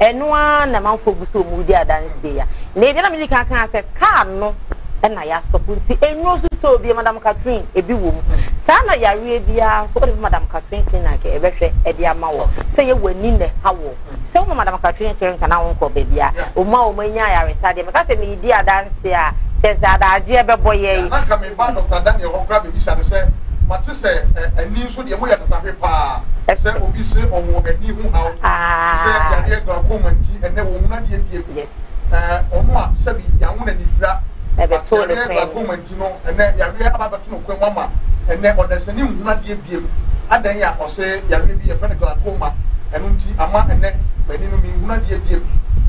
Ɛno ara na manfoɔ gu so wɔn redi adanseɛ ya. Na ebi na medi kan kan sɛ kaa no ɛna yɛastɔpo nti nnuro nso tɔ obi Madam Catherine ebi wɔ mu. Saa na yareɛ biara nso wode Madam Catherine clinic ɛbɛhwɛ ɛde ama wɔ sɛ yɛ w'ani na ɛha wɔ. Sɛ woma Madam Catherine clinic na wonkɔ baabi a wɔn a wɔn anya ayaresa deɛ meka sɛ medi adanseɛ a kyerɛ sɛ adagyeɛ bɛbɔ yɛn. Na nka meba Doctor Daniel hɔ koraa bɛbisa no sɛ mate sɛ ani nso deɛ moyɛ tatahwe paa sɛ obi se ɔwɔ ani ho haw te sɛ yadeɛ glaucoma nti ɛnɛ wɔnhunu adeɛ biem ɔno a sɛbi yɛanwo no anifira but yareɛ glaucoma nti no ɛnɛ yareɛ aba abɛto no kwan mu ama ɛnɛ ɔdasani nhunu adeɛ biem adɛn a ɔse yareɛ bi yɛfrɛ no glaucoma ɛno nti ama ɛnɛ m'ani no menhunu adeɛ biem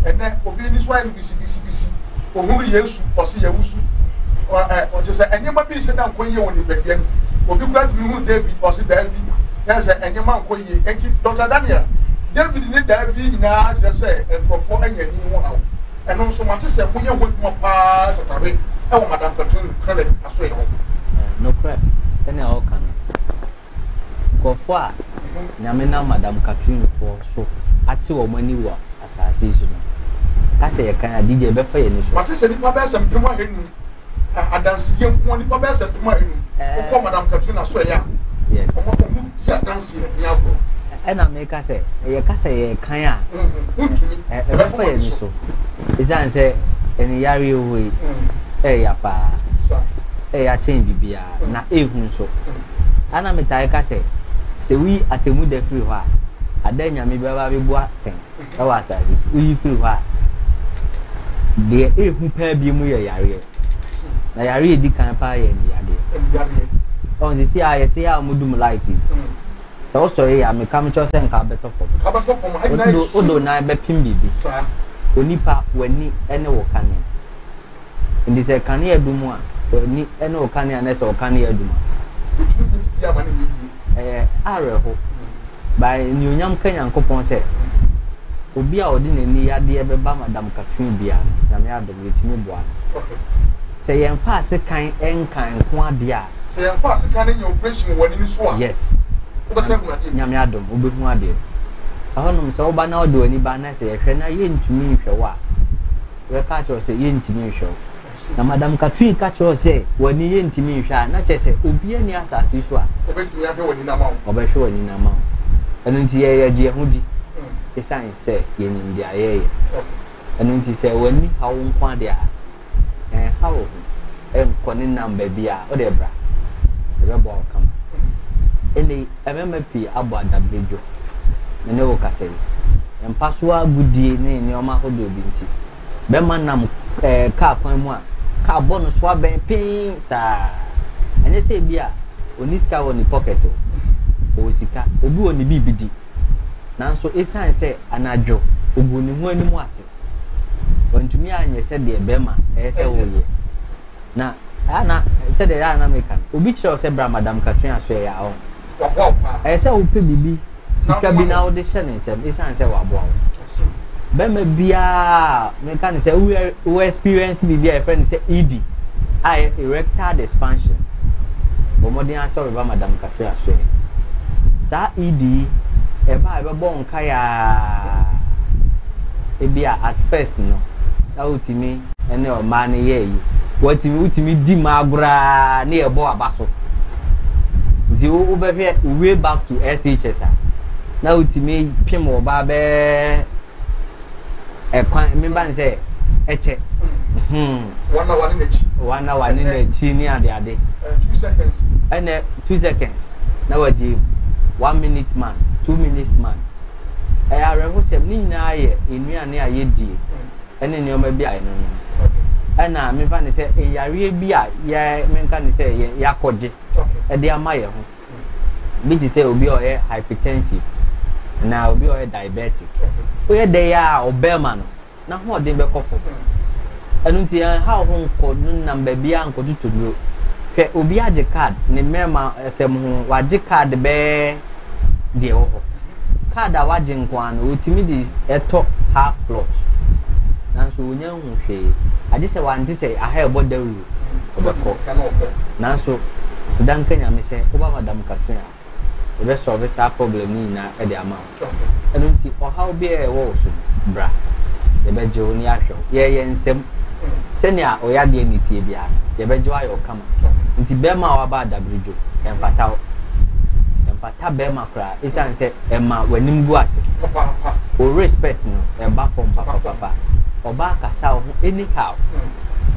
ɛnɛ obi ani so ayɛ no bisibisibisi ohunu Yesu ɔse yɛwusu ɛ ɔkyɛ sɛ nneɛma bi nhyɛ da nkɔ yie wɔ nipadua mu obi kura tumi hunu David ɔse Davi na sɛ nneɛma nkɔ yie enti Dr. Daniel David ne Davi nyinaa kyerɛ sɛ nkurɔfoɔ anya ani ho haw ɛno nso mate sɛ moyɛ ho adwuma paa tatare ɛwɔ Madam Catherine Clinic asoɛ hɔ. Nokorɛ sɛnea ɔka no Nkurɔfoɔ a Nyame nam Madam Catherine foɔ so ate wɔn ani wɔ asase yi so no, ka sɛ yɛkan a, DJ ɛbɛfa yɛn ani so. Mate sɛ nnipa bɛyɛ sɛ mpem ahanum, adansedie nko ara, nnipa bɛyɛ sɛ mpem ahanum, wokɔ Madam Catherine asoɛeɛ a, wɔn wɔn di adanseɛ ni agorɔ. Ɛna meka sɛ, yɛka sɛ yɛkan a, Wontumi, ɛbɛfa yɛn ani so. Ɛsiane sɛ ɛne yareɛ wɔ hɔ yi, ɛɛya paa, ɛɛya kyɛn biribiara. na ehu nso. Ɛna metae ka sɛ, sɛ woyi atemmuda firi hɔ a, Ada Nyame bɛba abɛbu atɛn wɔ asase so. Woyi firi hɔ a, deɛ ɛhu paa bi mu yɛ yareɛ. Na yareɛ ɛdi kan paa yɛ aniyadeɛ. Ɔn sisi a yɛte ha a wɔdum light yi. Sɛ wosɔre yɛ a meka mekyerɛ sɛ nka wobɛtɔ fam. Wode wo nan bɛpem biribi. Onipa w'ani ne wo kanea. Nti sɛ kanea dum a, w'ani ne wo kanea na sɛ wo kanea dum a. Wotumi nyɛ biribi ama no nyɛ yie. Ɛyɛ awerɛho. By anuonyam ka Nyankopɔn sɛ obi a ɔde n'ani yadeɛ bɛba Madam Katrin biara no, Nyame adom yɛtumi boa no. Sɛ yɛnfa asekan nka nko adeɛ a. Sɛ yɛnfa asekan no nyɛ operation wɔ w'ani no so a. Yes. Wobɛsan ahunu adeɛ bio. Nyame adom wobɛhu adeɛ. Ɛhɔnom sɛ woba na wode w'ani ba na sɛ yɛhwɛ na yɛntumi nhwɛ wo a, yɛbɛka akyerɛ wo sɛ yɛntumi nhwɛ wo. Na Madam Katrin ka kyerɛ wo sɛ w'ani yɛntumi nhwɛ a, na kyerɛ sɛ obiara nni asase so a. Ɔbɛtumi ahwɛ w'ani no ama wo. Ɔbɛhwɛ w'ani no ama wo. Ɛno nti yɛ yɛgye yɛn ho di esiane sɛ yɛnim deɛ yɛreyɛ. Ɛno nti sɛ w'ani ha wo nko ara deɛ a, ɛnha wo ho nkɔ ne nam baabi a, wo deɛ bra, yɛbɛboa wo kama. Ɛnnɛ yi, mmarima pii abɔ adabridwo, me ne wo kasa yi. Mpa so agodie ne nneɛma ahodoɔ bi nti, bɛrima nam ɛɛ kaa kwan mu a, kaa bɔ no so abɛn pee saa. Ɛnyɛ sɛ ebi a ɔnni sika wɔ ne pocket o, ɔwɔ sika, obi wɔ ne biribi di. Nanso esiane sɛ anadwo ɔguu ne ho anim ase, wantumi anyɛ sɛdeɛ bɛrima ɛyɛ sɛ ɔyɛ. Na ɛyɛ na sɛdeɛ ɛyɛ a na meka no, obi kyerɛ wo sɛ bra Madam Katrina so ɛyɛ a ɔn. Waboa wo paa. Ɛyɛ sɛ wopɛ biribi, sika bi na wode hyɛ ne nsam esiane sɛ waboa wo. Bɛrima biara meka no sɛ wo experience biribi a yɛfrɛ no sɛ ED a ɛyɛ erectile dysfunction. Bɔ mmɔden ara sɛ wobɛba Madam Katrina so ɛ. Saa ED yi ɛba a ɛbɛbɔ wo nkaeɛ ara. Ebia at first no na wotumi ne ɔmaa no yɛ ayi. Watumi wotumi di mmaa agorɔ ara ne yɛbɔ aba so. Nti wobɛhwɛ way back to SHS a na wotumi pem ɔbaa bɛɛ ɛkwan memba ne sɛ ɛkyɛ. Wɔn na wɔne n'akyi. Wɔn na wɔne n'akyi ne ade ade. 2 seconds. Ɛnɛ 2 seconds na wagye 1 minute man, 2 minutes man. Ɛyɛ awerɛhosɛm ne nyinaa yɛ nnuane a yɛdie ɛne nneɛma bi a ɛno no ɛna mefa ne sɛ nyareɛ bi a yɛ menka ne sɛ yɛ yɛakɔgye ɛde ama yɛn ho bi te sɛ obi a ɔyɛ hypertensive anaa obi a ɔyɛ diabetic. Woyɛ dɛ yɛ a ɔbɛrima no n'ahoɔden bɛkɔ fam. Ɛno nti ɛnha wo ho nkɔ no nam baabi a nkɔtotɔ duro. Hwɛ, obi agye card ne mmarima asɛm ho, wagye card bɛɛ deɛ ɛwɔ hɔ. Card a wagye nko ara no, otumi de ɛtɔ half plot. Nanso onya nhu hwee. Agye sɛ wante sɛ aha ɛbɔ dawuro, ɔbɛkɔ. Nanso aseda nka Nyame sɛ woba Madam Katrina a, yɛbɛ solve saa problem no nyinaa de ama wo. Ɛno nti ɔhaw biara a ɛwɔ wo so no, bra. Yɛbɛgye wo na yɛahwɛ wo. Yɛyɛ nsɛm. Sɛnea ɔyadeɛ no teɛ biara no, yɛbɛgye wo ayɛ wo kama. Nti bɛrima a waba adabridwo, ɛmfata wo. Ɛmfata bɛrima koraa ɛsiane sɛ ɛma w'anim gu ase. Wo respect no, ɛba fam papapapa. Ɔbaa kasa wo ho anyhow.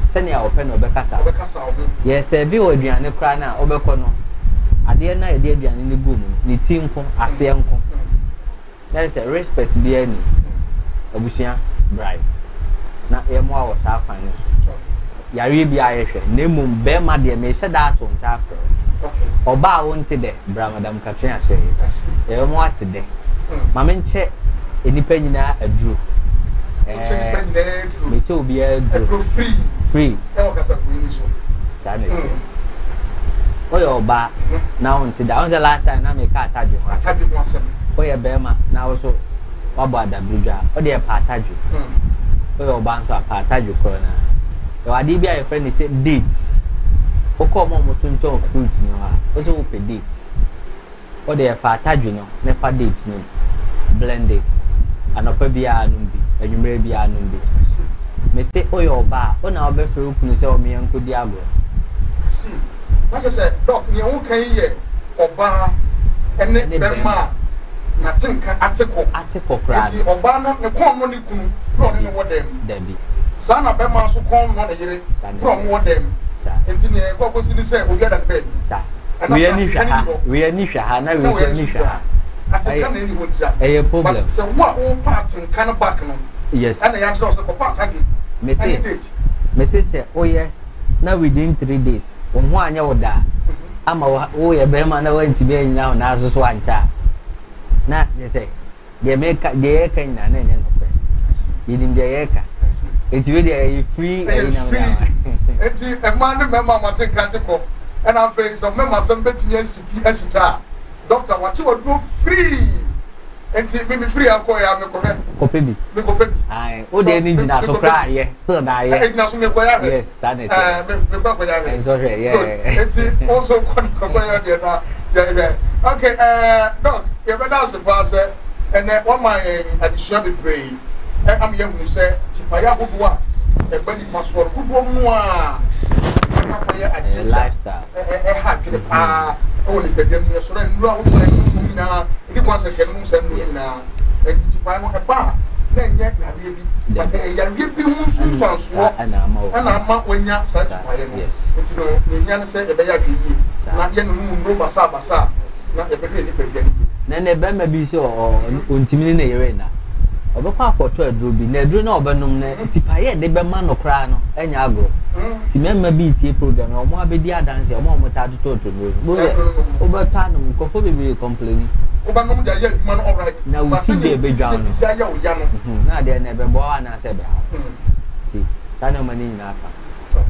Sɛnea ɔpɛ na ɔbɛkasa wo. Yɛ serve wo aduane koraa no a, wobɛkɔ no, adeɛ no a yɛde aduane no gu mu no, ne ti nko, aseɛ nko. Na kyerɛ sɛ respect biara nni mu. Abusua, bra na yɛmmoa wɔ saa kwan no so. Yareɛ biara yɛhwɛ, na mmom bɛrima deɛ mehyɛ da ato nsa afrɛ wo. Ɔbaa a wonte dɛ, bra Madam Katrina hyɛ yɛ. Yɛbɛma woate dɛ. Ma menkyɛ nnipa nyinaa aduro. Mekyɛ obiara aduro. Free. Saa na ɛteɛ. Woyɛ ɔbaa na wonte da. Wohu sɛ last time na meka atadwe ho asɛm. Woyɛ bɛrima na wo so woabɔ adabiridwa a, wo deɛ pa atadwe. Woyɛ ɔbaa nso a, pa atadwe korɔ no ara. Yɛwɔ adeɛ bi a yɛfrɛ no sɛ date. Wokɔ wɔn a wɔtontɔn fruit no hɔ a, wo sɛ wopɛ date. Wo deɛ fa atadwe no na fa date no blende. Anɔpa biara nom bi, anwummerɛ biara nom bi. Mese woyɛ ɔbaa a, wo na wobɛfrɛ wo kunu sɛ ɔmmea nkɔdi agorɔ. Na kyerɛ sɛ doc, nea woka yi yɛ ɔbaa ne bɛrima a n'atenka ate kɔ. Ate kɔ koraa. Nti ɔbaa no ne kɔn nnɔ ne kunu berɛ a ɔne no wɔ dan mu. Dabi. Saa na bɛrima nso kɔn nnɔ ne yere berɛ a wɔn wɔ dan mu. Saa. Nti nea ɛkɔ akɔsi ne sɛ obi ada ne baabi. Saa. Wei ani hwɛ ha, wei ani hwɛ ha, na wei nso ani hwɛ ha. Atenka na ɛni hɔ ntira. Ɛyɛ problem. But sɛ wo a wopɛ atenka no back no. Yes. Ɛna yɛakyerɛ wo sɛ kɔpɛ atage. Mese. Ɛne date. Mese sɛ woyɛ na within 3 days wo ho anyɛ wo daa ama woyɛ bɛrima na woantumi anyina wo nan so so ankyɛ a, na kyerɛ sɛ deɛ meka, deɛ yɛka nyinaa na ɛnyɛ nokorɛ. Yɛnim deɛ yɛka, enti wei deɛ ɛyɛ free. Ɛyɛ ɛyi na free. mede ama. Nti mmaa ne mmarima a moate nka te kɔ, ɛna afei sɛ mmarima asɛm bɛtumi asi pi asi ta a, doctor wakye waduro free. Nti me me firi ha kɔɛ a mekɔhwɛ. Kɔpɛ bi. Mekɔpɛ bi. Ayi o deɛ ni gyina so koraa yɛ still na ayɛ. Egyina so mekɔyɛ ahwɛ. Yes, saa na ɛteɛ. Ɛɛ me mekɔ akɔyɛ ahwɛ. Ɛnsɔ hwɛ yɛ. Good, nti o nso kɔ kɔyɛ deɛ na yɛhwɛ. Okay, ɛɛ doc, yɛbɛda ase paa sɛ ɛnɛ wama yɛn adesua bebree ɛ ama yɛahunu sɛ tipaeɛ ahodoɔ a ɛba nipa soɔ no dodoɔ no a akɔ akɔyɛ adeɛ bi a ɛha adwene paa ɛwɔ nipadua mu. Yɛsɔrɔ nnuro ahodoɔ a ɛnom nom nyinaa ɛdi kwan sɛ kɛnom saa nnuro no nyinaa. Ɛnti tipaeɛ no ɛba a na ɛnyɛ yareɛ bi, but ɛyɛ yareɛ bi ho nsunsuansoɔ ɛna ama wanya saa tipaeɛ no. Nti no nea ɛhia ne sɛ yɛbɛyɛ ahwɛyie na yɛnnonom nnuro basabasa a na yɛbɛhwɛ yɛn nipadua no yie. Na ɛnɛ bɛrima bi sɛ ɔntumi ne ne yere nna, ɔbɛkɔ akɔtɔ aduro bi, na aduro no a ɔbɛnom no tipaeɛ a ɛde bɛma no koraa no ɛnyɛ agorɔ. Nti mmarima bi retie program no, wɔn abɛdi adanseɛ, wɔn a wɔtaa totɔtotɔ nnuro no, Saa aduro no nom no. wobɛtɔ anom, nkurɔfoɔ bebree complaini. Wobɛnom de ayɛ adwuma no alright, Na wo but ti sɛdeɛ deɛ wo ti si ɛbɛdwan na no. ɛbɛsi ayɛ wo ya no. Na adeɛ no ɛbɛboa wo anaasɛ ɛbɛha wo. Nti saa nneɛma no nyinaa ka ho.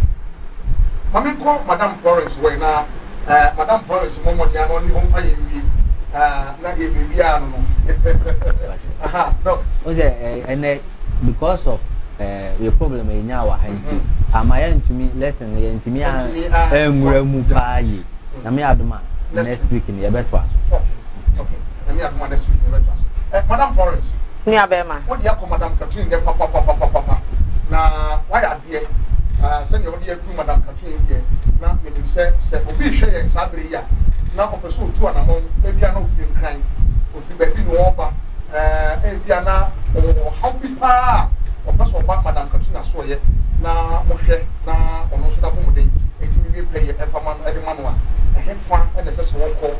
Ma menkɔ Madam Florence hɔ yi na eh, Madam Florence mmɔ mmɔden ano ne ɔmfa yɛn nwie eh, na yɛbɛwie ano no. Aha, Doc. Wo sɛ eh, ɛnɛ because of eh, yɛ problem a yɛnyaa wɔ ha nti ama yɛntumi lesson no yɛntumi anwura mu paa yie. Nyame adom a next week no yɛbɛtoa so. Okay, okay. Nyame adom a next week no yɛbɛtoa so. Eh, Madam Florence. Nua bɛrima. Wode akɔ Madam Catherine dɛ papapapapapa na wayɛ adeɛ. Ah, sɛdeɛ wode aduru Madam Catherine deɛ, na menim sɛ sɛ obi rehwɛ yɛn saa berɛ yi a, na ɔpɛ sɛ ɔtu anamɔn, ebia na ɔfiri Nkran, ɔfiri baabi na ɔreba, eh, ebia na ɔwɔ ɔhaw bi paa a ɔpɛ sɛ ɔba Madam Catherine asoɛeɛ na mohwɛ na ɔno nso n'apɔmuden ɛtumi wie pɛyɛ ɛfa ma no, ɛde ma no a, ɛhe fa na ɛsɛ sɛ ɔkɔ?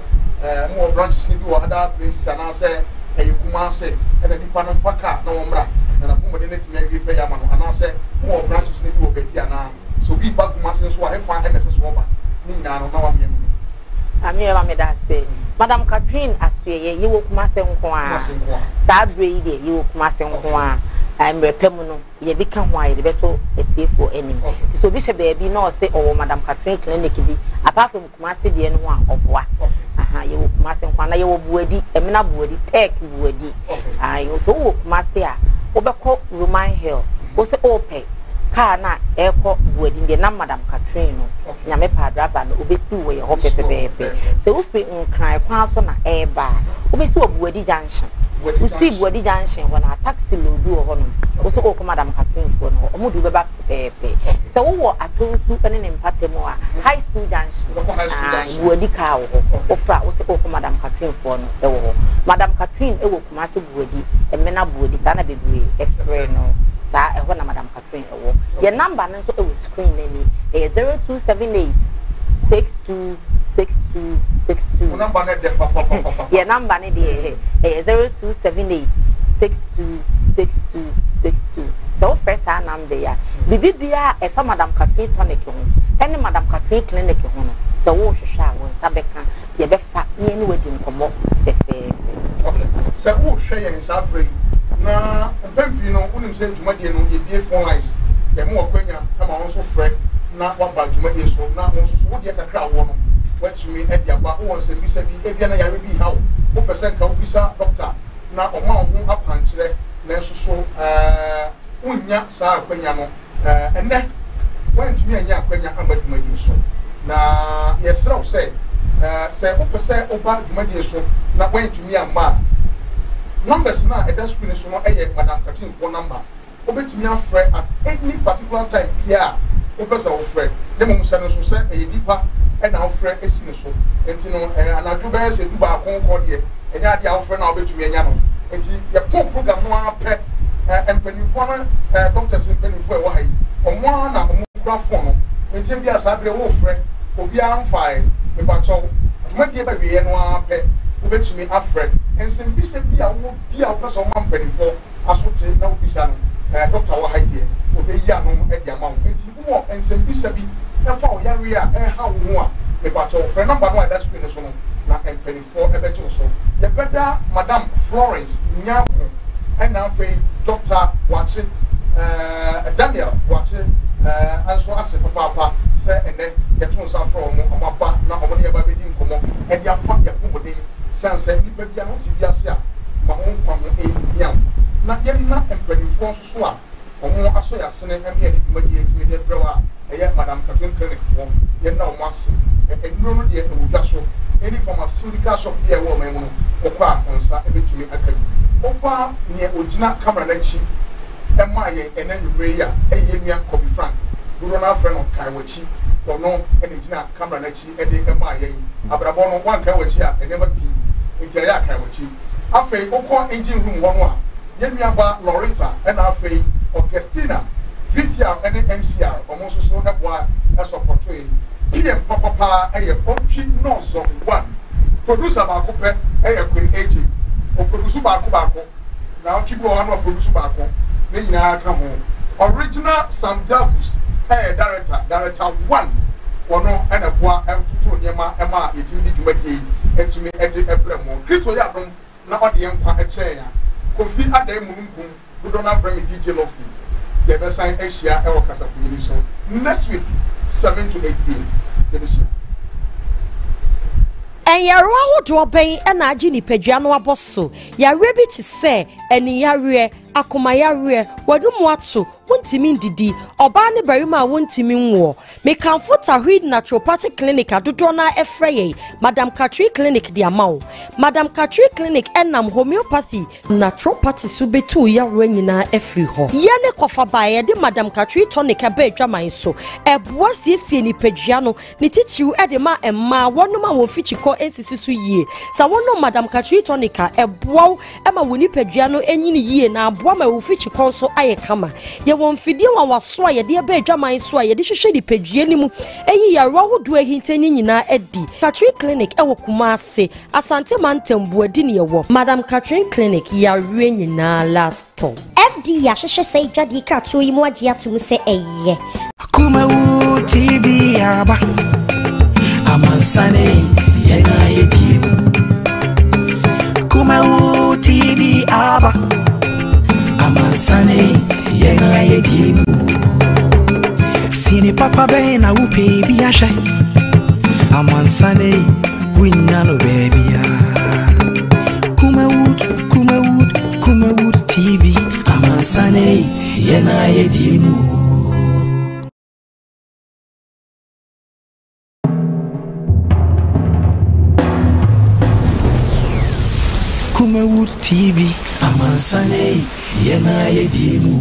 Eh, mowɔ branches no bi wɔ other places anaasɛ ɛyɛ Kumase ɛna nipa no mfa car na wɔmmra na n'apɔmuden no atumi awie pɛyɛ ama no, anaasɛ mowɔ branches no bi wɔ baabi anaa? Sɛ obi reba Kumase nso a, ɛhefa na ɛsɛ sɛ ɔba? Ne nyinaa no, na wamea no mu. Maame Eva meda ase. Madam Catherine Asoɛyɛ, yɛwɔ Kumase nko ara. Kumase nko ara. Saa berɛ yi deɛ yɛwɔ Kumase nko ara. Mmerɛ pa mu no, yɛbi ka ho a yɛde bɛto atiefoɔ anim. Nti sɛ obi hyɛ baabi na ɔse ɔwɔ Madam Catherine clinic bi, apart from Kumase deɛ no ho a, ɔboa. Aha, yɛwɔ Kumase nko ara. Na yɛwɔ Buadi, Emena Buadi, Tech Buadi. Ae, sɛ wowɔ Kumase a, wobɛkɔ Roman Hill, wose wopɛ kaa no a ɛrekɔ Buadi no deɛ na Madam Catherine no, Nyame paa driver no, ɔbɛsi wo wɔ yɛ hɔ pɛpɛpɛɛpɛ. Sɛ wofiri Nkran kwan so na ɛreba a, wobɛsi wɔ Buadi Junction. Wosii Buadi Junction hɔ no a, taxi loodu wɔ hɔnom. Wo sɛ worekɔ Madam Catherine foɔ no hɔ, wɔde wo bɛba pɛpɛɛpɛ. Sɛ wowɔ Atonsu ne ne mpata mu a, High School Junction, ae, Buadi kaa wɔ hɔ. Wofrɛ a, wo sɛ worekɔ Madam Catherine foɔ no wɔ hɔ. Madam Catherine wɔ Kumasi Buadi, Emena Buadi, saa na bebree frɛ no saa, ɛhɔ na Madam Catherine wɔ. Yɛn number no nso wɔ screen no ani, ɛyɛ 0278 62 62 62. Wo number no dɛ papapapapa. Yɛn number no deɛ ɛyɛ 0278 62 62 62. Sɛ wofrɛ saa number yi a, biribi biara a ɛfa Madam Catherine tonic ho ne Madam Catherine clinic ho no, sɛ worehwehwɛ a, wo nsa bɛka. Yɛbɛfa na yɛne wo adi nkɔmmɔ fɛfɛɛfɛ. Ok, sɛ worehwɛ yɛn saa berɛ yi, na mpɛn pii no wonim sɛ dwumadie no yɛbue phone lines, yɛma wo akwanya ma wo nso frɛ na woaba dwumadie so, na wo nso so wo deɛ kakra a wowɔ no woatumi de aba. Wowɔ nsɛmmisa bi, ebia na yareɛ bi reha wo, wopɛ sɛ nka wobisa dɔkta na ɔma wo ho akwankyerɛ, nanso so ɛɛ wonnya saa akwanya no. Ɛnnɛ, woantumi annya akwanya amma dwumadie so, na yɛsrɛ wo sɛ, sɛ wopɛ sɛ woba dwumadie so na woantumi amma a, numbers no a ɛda screen no so no yɛ Madam Katinfoɔ number. Wobɛtumi afrɛ at any particular time biara a wopɛ sɛ wofrɛ, na mmom hyɛ no nso sɛ ɛyɛ nipa na wofrɛ si no so. Nti no, anadwo bɛyɛ sɛ dubaako kɔ deɛ, ɛnyɛ adeɛ a wofrɛ no a wobɛtumi anya no. Nti yɛpɔn program no ara pɛ, mpanimfoɔ no, doctors mpanimfoɔ a ɛwɔ ha yi, wɔn ara na wɔkura phone no. Nti ebia saa berɛ worefrɛ, obiara mfaeɛ. Mepakyɛw, dwumadie ba awieɛ no ara pɛ, wobɛtumi afrɛ. Nsɛmbisa bi a wowɔ bi a wopɛ sɛ woma mpanimfoɔ aso te na wobisa no, ɛɛ dɔkta wɔ ha yi deɛ, ɔbɛyi ano de ama wo. Enti wowɔ nsɛmbisa bi ɛfa wo yareɛ a ɛreha wo ho a, mepakyɛw frɛ nɔmba no a ɛda screen no so no na mpanimfoɔ bɛgye wo so. Yɛbɛda Madam Florence Nyarko ɛna afei Dɔkta Boakye, ɛɛ Daniel Boakye ɛɛ nso ase papaapa sɛ ɛnnɛ yɛto nsa frɛ wɔn, wɔaba na wɔne yɛn ba bɛdi nkɔmmɔ de afa yɛn apɔmuden. Esiane sɛ nnipa biara wote wiase a ma wo nkwa ho nhia wo, na yɛnna mpanimfoɔ nso so a wɔasɔ yɛn asene ma yɛde dwumadie tumi de brɛ wo a ɛyɛ Madam Catherine Clinic foɔ, yɛnna wɔn ase. Nnuro no deɛ ɛwɔ dwa so, any pharmaceutical shop bi a ɛwɔ ɔman mu no wokɔ a wo nsa bɛtumi aka bi. Woba neɛ ɔgyina camera no akyi maa yɛn ɛnnɛ anwummerɛ yi a ɛyɛ yɛn nua Kobe Frank, dodoɔ no ara frɛ no Kae W'akyi, ɔno na ɛgyina camera no akyi de maa yɛn. Abrabɔ no, woankae w'akyi a, nneɛma pii nti ɛyɛ a kae w'akyi. Afei wokɔ engine room hɔ no a, yɛn nuabaa Loretta ɛna afei Augustina, VTR ne MCR, wɔn nso so boa sɔpɔtoe. PM papapaa yɛ Ontwi Nɔzɔm One. Producer baako pɛ yɛ Queen AJ. Ɔproduce baako baako. Naawɔtwe bi wɔ hɔ a na waproduce baako, ne nyinaa ka ho. Original Sam Jacques yɛ director, director one, ɔno na ɛboa toto nneɛma ma yɛtumi de dwumadie yi tumi de brɛ mo. Kristo yɛ adom na ɔde yɛn nkwa kyɛɛ yɛn a, Kofi Adai Mununkum, dodoɔ no ara frɛ me DJ Lofty, yɛbɛsan ahyia wɔ kasafoyini so next week 7 to 8 pm. Yɛbɛhyia. Nyarewa ahodoɔ bɛn na agye nipadua no abɔ so? Yareɛ bi te sɛ aniyareɛ, akomayareɛ, w'anomu ato, wontumi ndidi, ɔbaa ne barima a wontumi nwoɔ. Mekamfo Tawheed Naturopathic Clinic a dodoɔ no ara frɛ yɛn Madam Katri Clinic de ama wo. Madam Katri Clinic nam homeopathy, naturopathy so bɛtu wo yareɛ nyinaa afiri hɔ. Yɛne kɔfaba a yɛde Madam Katri Tonic ba adwaman so. Ɛboa siesie nipadua no ne titiriw de ma mmaa wɔnom a wɔn fikyikɔ nsisi so yie. Sɛ wonom Madam Katri Tonic a, ɛboa wo ma wo nipadua no nyini yie na aboa ma wo fikyikɔ nso ayɛ kama. Yɛwɔ mfidie nwanwaso a yɛde aba adwaman so a yɛde hwehwɛ nipadua no mu yi yarewa ahodoɔ ahinta no nyinaa adi. Katri Clinic wɔ Kumasi, Asante Mantam, Buadi ne yɛwɔ. Madam Katrin Clinic, yareɛ nyinaa last stop. FDA ahwehwɛ saa adwadie kratoɔ yi mu agye atom sɛ ɛyɛ. Kumawu TV aba amansane yɛn ayɛ bie mu. Kumawu TV aba amansane yɛn ayɛ bie mu. Sini papa bɛn na wopɛ bi ahwɛ amansane wunnya no baabia. Kumawood, Kumawood, Kumawood TV amansane yɛn ayɛ die mu. Kumawood TV amansane yɛn ayɛ die mu.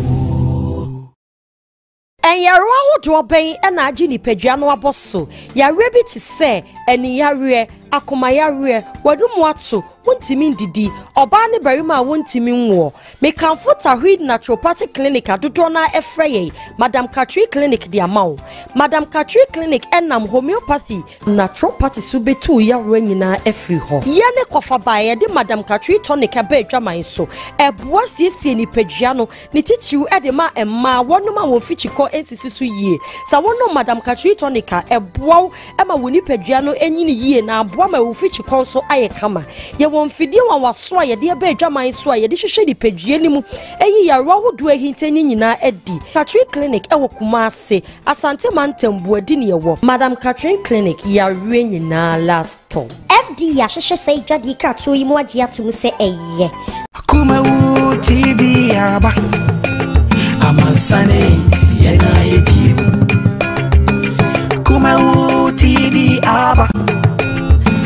Nyarewa ahodoɔ bɛn na agye nipadua no abɔ so? Yareɛ bi te sɛ aniyareɛ, akomayareɛ, w'anomu ato, wontumi ndidi, ɔbaa ne barima a wontumi nwoɔ. Mekamfo Tawheed Naturopathic Clinic a dodoɔ no ara frɛ yɛn Madam Katri Clinic de ama wo. Madam Katri Clinic nam homeopathy, naturopathy so bɛtu wo yareɛ nyinaa afiri hɔ. Yɛne kɔfaba a yɛde Madam Katri Tonic ba adwaman so. Ɛboa siesie nipadua no ne titiriw de ma mmaa wɔnom a wɔn fikyikɔ nsisi so yie. Sɛ wonom Madam Katri Tonic a, ɛboa wo ma wo nipadua no nyini yie na aboa ma wo fikyikɔ nso ayɛ kama. Yɛwɔ mfidie nwanwaso a yɛde aba adwaman so a yɛde hwehwɛ nipadua no mu yi yarewa ahodoɔ ahinta no nyinaa adi. Katri Clinic wɔ Kumasi, Asante Mantam, Buadi ne yɛwɔ. Madam Katrin Clinic, yareɛ nyinaa last stop. FDA ahwehwɛ saa adwadie kratoɔ yi mu agye atom sɛ ɛyɛ. Kumawu TV aba amansane yɛn ayɛ bie mu. Kumawu TV aba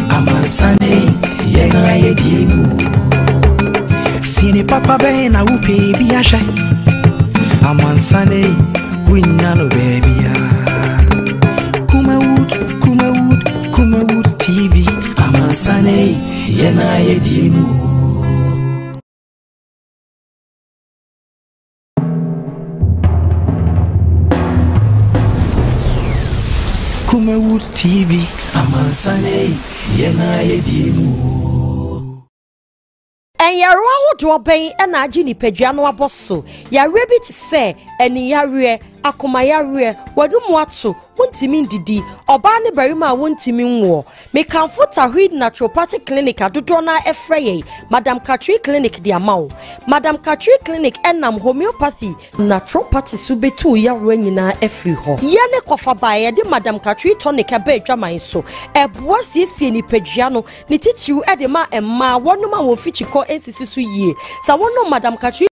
amansane yɛn ayɛ bie mu. Sini papa bɛn na wopɛ bi ahwɛ amansane wunnya no baabia. Kumawood, Kumawood, Kumawood TV amansane yɛn ayɛ die mu. Kumawood TV amansane yɛn ayɛ die mu. Nyarewa ahodoɔ bɛn na agye nipadua no abɔ so? Yareɛ bi te sɛ aniyareɛ, akomayareɛ, w'anomu ato, wontumi ndidi, ɔbaa ne barima a wontumi nwoɔ. Mekamfo Tawheed Naturopathic Clinic a dodoɔ no ara frɛ yɛn Madam Katri Clinic de ama wo. Madam Katri Clinic nam homeopathy, naturopathy so bɛtu wo yareɛ nyinaa afiri hɔ. Yɛne kɔfaba a yɛde Madam Katri Tonic ba adwaman so. Ɛboa siesie nipadua no, ne titiriw de ma mmaa, wɔnom a wɔn mfikyikɔ nsisi so yie. Sɛ wonom Madam Katri.